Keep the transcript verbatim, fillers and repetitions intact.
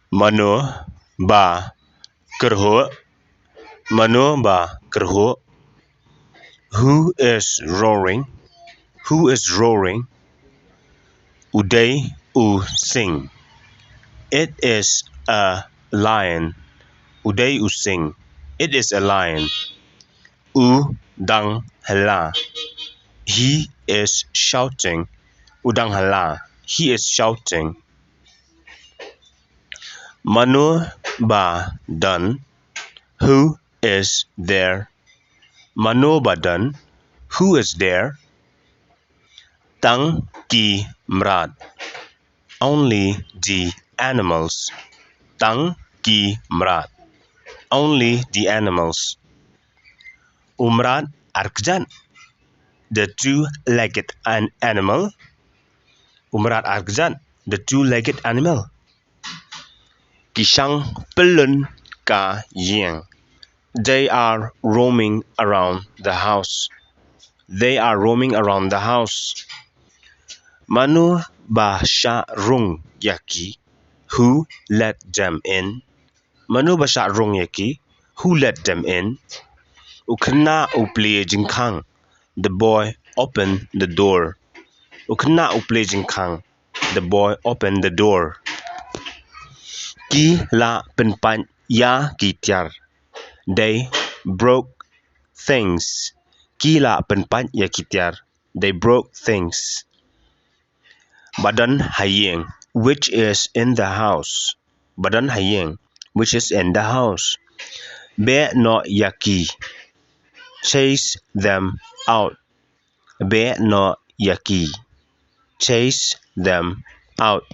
Mano ba kyrhuh? Mano ba kyrhuh? Who is roaring? Who is roaring? U dei u sing. It is a lion. U dei u sing. It is a lion. U dang hylla. He is shouting. U dang hylla. He is shouting. Mano ba don? Who is there? Mano ba don? Who is there? Tang ki mrad. Only the animals. Tang ki mrad. Only the animals. U mrad ar kjat? The two-legged an animal. U mrad ar kjat? The two-legged animal. Ki shang pyllun ka ïing. They are roaming around the house. They are roaming around the house. Mano ba shah rung ïa ki? Who let them in? Mano ba shah rung ïa ki? Who let them in? U khynnah u plie jingkhang. The boy opened the door. U khynnah u plie jingkhang. The boy opened the door. Ki la pynpait ïa ki tiar. They broke things. Ki la pynpait ïa ki tiar. They broke things. Ba don ha ïing. Which is in the house? Ba don ha ïing. Which is in the house? Beh noh ïa ki. Chase them out. Beh noh ïa ki. Chase them out.